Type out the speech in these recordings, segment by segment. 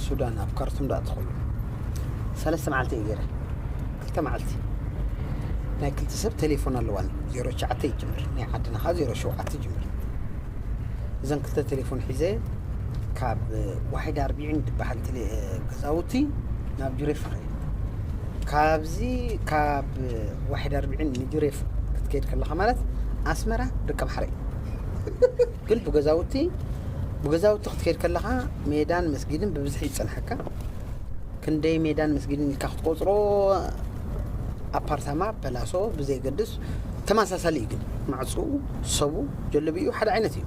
ሱዳን ኣብ ካርቱም ደኣ ትኾሉ ሰለስተ መዓልቲ እየ ገይረ። ክልተ መዓልቲ ናይ ክልተ ሰብ ቴሌፎን ኣለዋኒ። ዜሮ ትሽዓተ ይጅምር፣ ናይ ዓድና ኸዓ ዜሮ ሸውዓተ ይጅምር። እዘን ክልተ ቴሌፎን ሒዘ ካብ ዋሒድ ኣርቢዒን ዝበሃል ቴሌ-፣ ገዛውቲ ናብ ጁሬፍ ኸይድ። ካብዚ ካብ ዋሒድ ኣርቢዒን ንጁሬፍ ክትከይድ ከለኻ ማለት ኣስመራ ርቀብ ሓረ እዩ። ግን ብገዛውቲ ብገዛውቲ ክትከይድ ከለኻ ሜዳን መስጊድን ብብዝሒ ይጸንሐካ። ክንደይ ሜዳን መስጊድን ኢልካ ክትቆጽሮ ኣፓርታማ፣ ፐላሶ ብዘይገድስ ተመሳሳሊ እዩ። ግን ማዕጽኡ፣ ሰቡ፣ ጀለቢኡ ሓደ ዓይነት እዩ።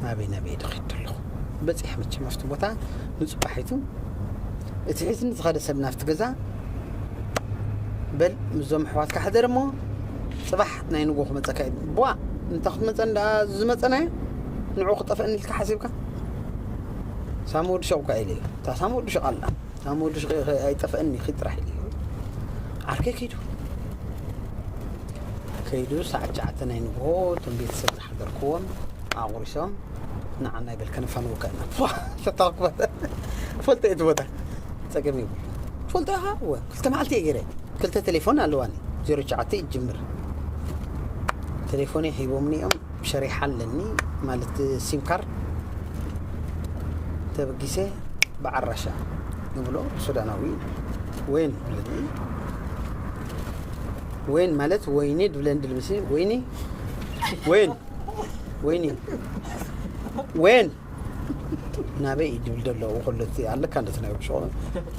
ናበይ ናበይ ድኺድ ኣለኹ በጺሕ መቸም ኣብቲ ቦታ ንጽባሒቱ እቲ ሒዝኒ ዝኸደ ሰብ ናብቲ ገዛ በል ምስዞም ኣሕዋትካ ሕደር እሞ ጽባሕ ናይ ንጎ ክመጸካ እዩ። ቧ እንታ ክትመጸ እንዳ ዝመጸናዮ ንዑ ክጠፍአኒ ኢልካ ሓሲብካ ሳሙ ወዲ ሸቕ እኳ ኢለ እዩ። እታ ሳሙ ወዲ ሸቕ ኣላ። ሳሙ ወዲ ሸቕ ኣይጠፍአኒ ኺድ ጥራሕ ኢለ እዩ። ዓርከይ ከይዱ። ከይዱ ሰዓት ትሽዓተ ናይ ንግሆ እቶም ቤተሰብ ዝሓደርክዎም ኣቑሪሶም ንዓና ይበል ከነፋንወካ ኢና። ሸታኽኩ ፈልጠ እቲ ቦታ ጸገም እዩ። ፈልጠ ኢኻ? እወ፣ ክልተ መዓልቲ እየ ገይረ። ክልተ ቴሌፎን ኣለዋኒ። ዜሮ ትሽዓተ ይጅምር። ቴሌፎነይ ሂቦምኒ እዮም። ሸሪሓ ኣለኒ ማለት ሲም ካርድ ተበጊሰ ብዓራሻ ንብሎ ሱዳናዊ ወይን ብለኒ። ወይን ማለት ወይኒ ድብለኒ ድልምሲ ወይኒ ወይን ወይኒ ወይን ናበይ እዩ ድብል ዘሎ? ኩሉ እቲ ኣለካ እንደተናገርኩ ሸቑ።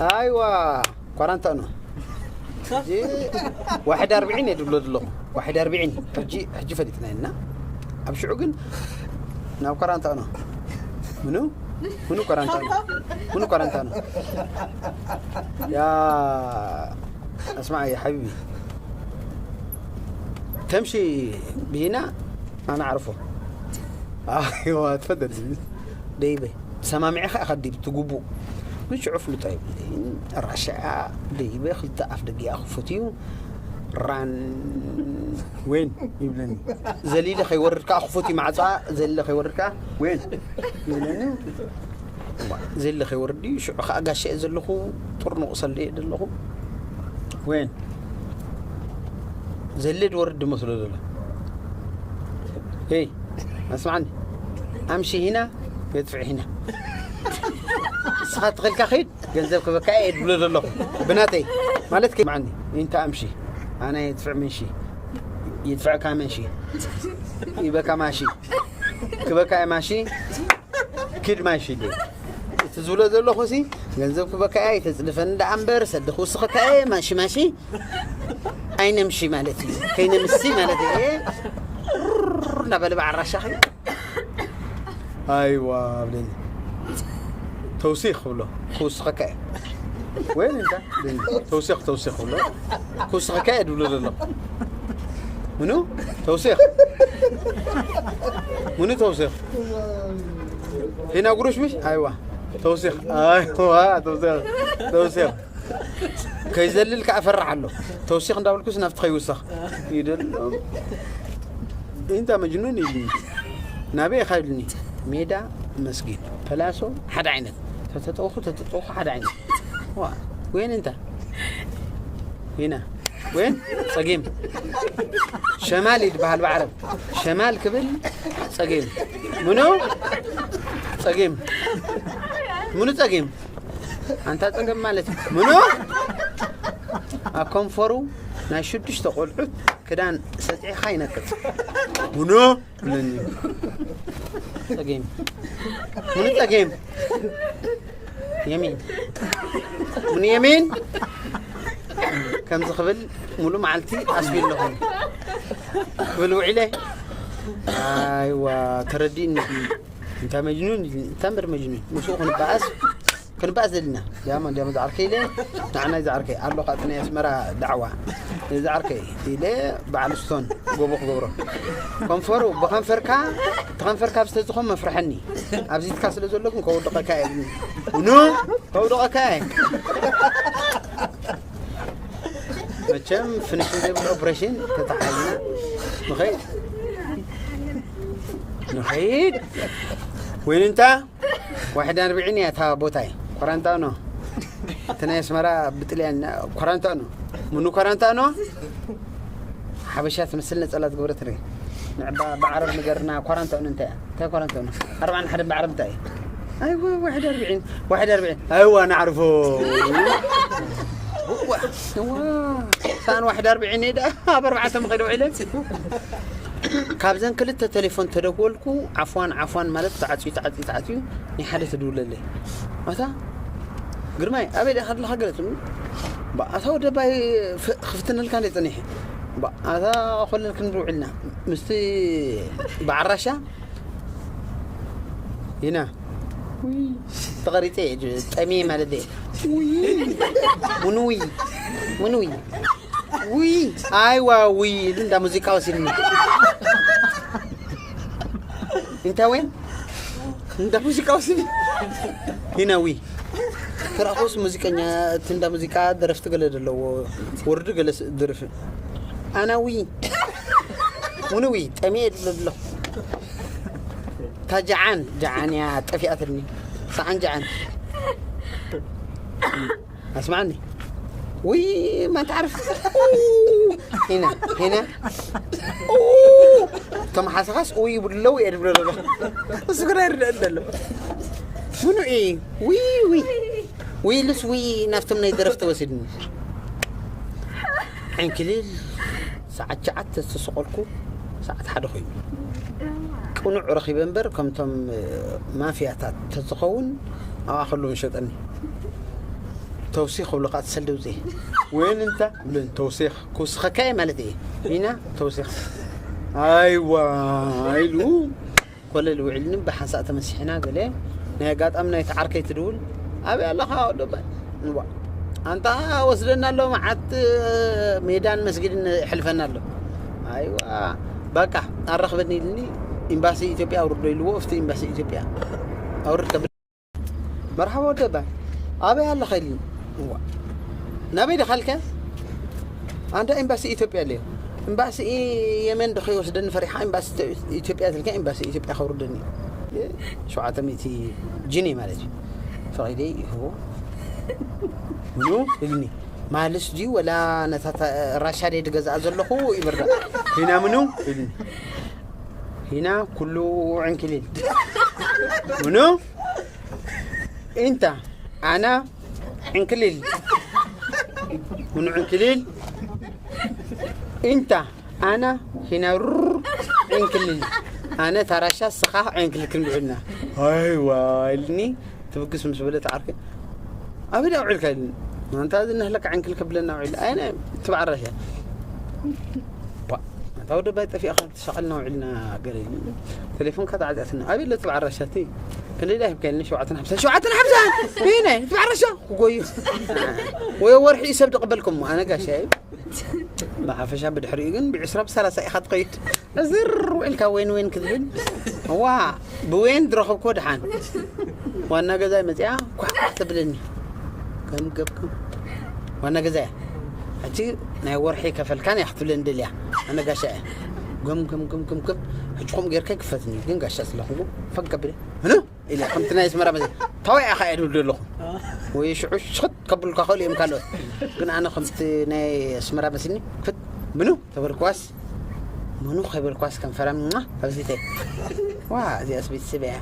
ኣይዋ፣ ኳራንታ ነው። ሕጂ ዋሕድ ኣርብዒን እየ ድብሎ ዘለኹ። ዋሕድ ኣርብዒን። ሕጂ፣ ሕጂ ፈሊጥና ኢና። ኣብ ሽዑ ግን ናብ ኳራንታ ነው። ምኑ? ምኑ ኳራንታ ነው? ምኑ ኳራንታ ነው? ያ፣ اسمع يا حبيبي. تمشي بينا؟ أنا أعرفه. أيوة، تفضل. ደይበ ሰማሚዕኻ ኢኻ ድዩ ትጉቡእ? ንሽዑ ፍሉጥ ኣይብለይን። ራሻ ደይበ ክልተ ኣፍ ደጊኣ ክፉት እዩ። ራን ወይን ይብለኒ። ዘሊለ ከይወርድ ከዓ ክፉት እዩ ማዕፃ። ዘሊለ ከይወርድ ከዓ ወይን ይብለኒ። ዘሊለ ከይወርድ እዩ። ሽዑ ከዓ ጋሻ እየ ዘለኹ። ጥርኑቕ ሰለ እየ ዘለኹ። ወይን ዘለ ድወርድ ድመስሎ ዘሎ። ሄይ፣ ኣስማዕኒ። ኣምሺ ሂና፣ የጥፍዕ ሂና። ንስኻ ትኽልካ ኺድ፣ ገንዘብ ክበካ እየ ድብሎ ዘለኹ። ብናተይ፣ ማለት ከ-፣ ማዕኒ፣ እንተ ኣምሺ፣ ኣነ የጥፍዕ መንሺ፣ ይጥፍዕካ መንሺ፣ ይበካ ማሺ፣ ክበካ እየ ማሺ፣ ኪድ ማይ ሽዲ። እቲ ዝብሎ ዘለኹ ሲ፣ ገንዘብ ክበካ እየ፣ ተጽድፈኒ ደኣ እምበር፣ ሰዲ ክውስኸካ እየ፣ ማሺ ማሺ። ኣይነምሺ ማለት እዩ። ከይነምሲ ማለት እዩ። እናበለ ብዓራሻኺ። ኣይዋ፣ ብለኒ። ተውሲኽ ክብሎ፣ ክውስኸካ እየ። ወይን እንታ፣ ብለኒ። ተውሲኽ፣ ተውሲኽ ክብሎ፣ ክውስኸካ እየ ድብሎ ዘሎ። ምኑ? ተውሲኽ። ምኑ ተውሲኽ? ሂና ጉሩሽ ምሽ? ኣይዋ። ተውሲኽ። ኣይዋ፣ ተውሲኽ። ተውሲኽ። ከይዘልል ከኣ ፈርሕ ኣሎ። ተውሲኽ እንዳበልኩስ ናብቲ ከይውሰኽ ይደሎ። እንታ መጅኑን ኢልኒ። ናበይ ኢኻ ኢልኒ። ሜዳ መስጊድ፣ ፐላሶ ሓደ ዓይነት። ተተጠውኹ፣ ተተጠውኹ ሓደ ዓይነት። ዋ፣ ወይን እንታ? ሂና። ወይን ጸጊም። ሸማል ይድበሃል ብዓረብ። ሸማል ክብል ጸጊም። ምኑ? ጸጊም። ምኑ ጸጊም? ኣንታ ጸገም ማለት እዩ። ምኑ? ኣብ ከንፈሩ ናይ ሽዱሽተ ቆልዑት ክዳን ሰጢሕኻ ይነቅጽ። ምኑ? ብለኒ። ጸጊም። ምኑ ጸጊም? የሚን። ምኑ የሚን? ከምዚ ክብል ሙሉ መዓልቲ ኣስቢ ኣለኹ። ክብል ውዒለ። ኣይዋ፣ ተረዲእኒ። እንታ መጅኑን፣ እንታ እምበር መጅኑን። ምስኡ ክንበኣስ፣ ክንበኣስ ዘለና። ዲያማ፣ ዲያማ ዝዓርከይ ኢለ፣ ንዓናይ ዝዓርከይ። ኣሎ ካዓ ናይ ኣስመራ ዳዕዋ። ዝዓርከይ ኢለ፣ በዓል ስቶን፣ ጎቦ ክገብሮ። ከንፈሩ፣ ብኸንፈርካ፣ እቲ ከንፈርካ ብዝተዝኾም መፍርሐኒ። ኣብዚትካ ስለ ዘሎ ግን ከውድቐካ እየ። ኑ፣ ከውድቐካ እየ። መቸም ፊኒሽን ዘይብሉ ኦፕሬሽን ተተሓይና። ንኸይድ። ንኸይድ። ወይን እንታ? واحد وأربعين እያ እታ ቦታ እየ። ኮራንታኖ። እቲ ናይ ኣስመራ ብጥልያን ኮራንታኖ። ምኑ ኮራንታኖ? ሓበሻ ትመስል ነጸላ ዝገበረት ርኢ። ንዕባ ብዓረብ ንገርና ኮራንታኖ እንታይ እያ? እንታይ ኮራንታኖ? ኣርባዓን ሓደን ብዓረብ እንታይ እያ? ኣይዋ፣ واحد وأربعين، واحد وأربعين። ኣይዋ፣ ንዓርፎ። ዋ፣ ሳን واحد وأربعين እየ ደኣ ኣብ ኣርባዕተ መኸደ ውዒለ። ካብዘን ክልተ ቴሌፎን ተደወልኩ፣ ዓፍዋን ዓፍዋን ማለት ተዓጽዩ፣ ተዓጽዩ፣ ተዓጽዩ፣ ናይ ሓደ ትድውለለይ። ኣታ ግርማይ፣ ኣበይ ዲኻ ኣለኻ? ገለት። በኣታ ወደ ባይ ፍ-፣ ክፍትነልካ እንደ ጸኒሐ። በኣታ ኮለል ክንብል ውዒልና። ምስቲ ብዓራሻ ኢና። ተቐሪጸ እየ፣ ጠምየ ማለት እየ። ውይ፣ ምኑ ውይ፣ ምኑ ውይ፣ ውይ፣ ኣይዋ ውይ ኢሉ እንዳ ሙዚቃ ወሲድኒ። እንታይ ወይ? እንዳ ሙዚቃ ወሲድኒ። ኢና ውይ። ተራእኮስ ሙዚቀኛ፣ እቲ እንዳ ሙዚቃ ደረፍቲ ገለ ዘለዎ፣ ወርዲ ገለ ስ-፣ ደርፊ። ኣና ውይ። ምኑ ውይ፣ ጠምየ እየ ዝብሎ። እታ ጀዓን፣ ጀዓን እያ ጠፊኣትኒ። ሰዓን ጀዓን። ኣስማዕኒ። ውይ፣ ማን ትዓርፍ? ሂና፣ ሂና። እቶም ሓሰኻስ ውይ ይብሉ ኣለዉ እየ ዝብሎ ዘሎ። እሱ ግና ይርደእ ዘሎ። ምኑ እየ? ውይ፣ ውይ። ውይ ኢሉስ ውይ ናብቶም ናይ ደረፍቲ ወሲድኒ። ዕንክሊል ሰዓት ትሽዓተ ዝተሰቐልኩ ሰዓት ሓደ ኮይኑ። ቅኑዕ ረኺበ እምበር ከምቶም፣ እ፣ ማፍያታት ተዝኸውን ኣብኣ ከሎ ምሸጠኒ። ተውሲኽ ክብሎ ከዓ ትሰልደ ውፅኢ። ወይን እንተ ብለን ተውሲኽ ክውስኸካ እየ ማለት እየ። ኢና ተውሲኽ። ኣይዋ ኢሉ ኮለል ውዒልኒ ብሓንሳእ ተመሲሕና ገለ ናይ ኣጋጣሚ ናይቲ ዓርከይ ትድውል፣ "ኣበይ ኣለኻ ወዲ ባይ?" እዋ፣ "ኣንታ ወስደና ኣሎ መዓት ሜዳን መስጊድን የሕልፈና ኣሎ." ኣይዋ፣ በቃ ኣራኽበኒ ኢልኒ፣ ኤምባሲ ኢትዮጵያ ኣውርዶ ኢልዎ፣ ኣብቲ ኤምባሲ ኢትዮጵያ ኣውርድ ከብል፣ "መርሓባ ወዲ ባይ፣ ኣበይ ኣለኻ?" ኢልኒ። እዋ፣ "ናበይ ዲኻ?" ኢልካ፣ ኣንታ ኤምባሲ ኢትዮጵያ ኣለዮ። ኤምባሲ የመን ዶ ከይወስደኒ ፈሪሓ፣ ኤምባሲ ኢትዮጵያ ትልካ፣ ኤምባሲ ኢትዮጵያ ከውርደኒ። ሸውዓተ ሚእቲ ጅኒ ማለት እዩ። ፈቒደ ይህቦ። ምኑ ኢልኒ። ማልስ ድዩ ወላ ነታ ታ-፣ ራሻ ደይ ድገዝኣ ዘለኹ ይብርዳ። ሂና ምኑ ኢልኒ። ሂና ኩሉ ዕንክሊል። ምኑ? ኢንታ ኣና ዕንክሊል። ምኑ ዕንክሊል? ኢንታ ኣና ሂና ሩር ዕንክሊል። ኣነ ታራሻ ስኻ ዕንክሊል ክንብዕልና። ኣይዋ ኢልኒ ትብግስ ምስ በለት ዓርከ። ኣበይ ዳ ውዒልካ ኢልኒ። ኣንታ እዚ ነህለካ ዕንክሊል ከብለና ውዒል። ኣይነ ትብዓራሻ። ዋ፣ ኣንታ ወደ ባይ ጠፊእኻ ትሻቐልና ውዒልና ገለ ኢልኒ። ቴሌፎንካ ተዓጢኣትና። ኣበይ ኣሎ ትብዓራሻ እቲ? ክንደይ ዳ ሂብካ ኢልኒ? ሸውዓተን ሓምሳን። ሸውዓተን ሓምሳን! ኢነ ትብዓራሻ! ክጎዩ። ወይ ወርሒ ሰብ ድቕበልኩም። ኣነ ጋሻ እዩ። ብሓፈሻ ብድሕሪኡ ግን ብዕስራ ብሰላሳ ኢኻ ትኸይድ። እዝር ውዒልካ ወይን ወይን ክትብል። እዋ፣ ብወይን ዝረኸብክዎ ደሓን። ዋና ገዛይ መጺኣ ኳዕ ኳዕ ተብለኒ። ከም ገብኩም። ዋና ገዛይ። ሕጂ ናይ ወርሒ ከፈልካን እያ ክትብለኒ ደልያ። ኣነ ጋሻ እየ። ገም፣ ገም፣ ገም፣ ገም፣ ገም። ሕጂ ከምኡ ጌርካ ይክፈትኒ። ግን ጋሻ ስለኹንኩ ፈግ ከብለ። ምኑ? ኢለ ከምቲ ናይ ኣስመራ መዚ። ታዋይ ኢኻ እየ ድብል ዘለኹ። ወይ ሽዑ ሽኽት ከብሉካ ክእሉ እዮም ካልኦት። ግን ኣነ ከምቲ ናይ ኣስመራ መሲኒ ክፍት ምኑ ተበልክዋስ፣ ምኑ ከይበልክዋስ ከንፈራ፣ ሟ፣ ኣብዚተ። ዋ፣ እዚኣስ ቤተሰብ እያ።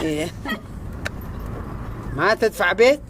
እየ። ما تدفع بيت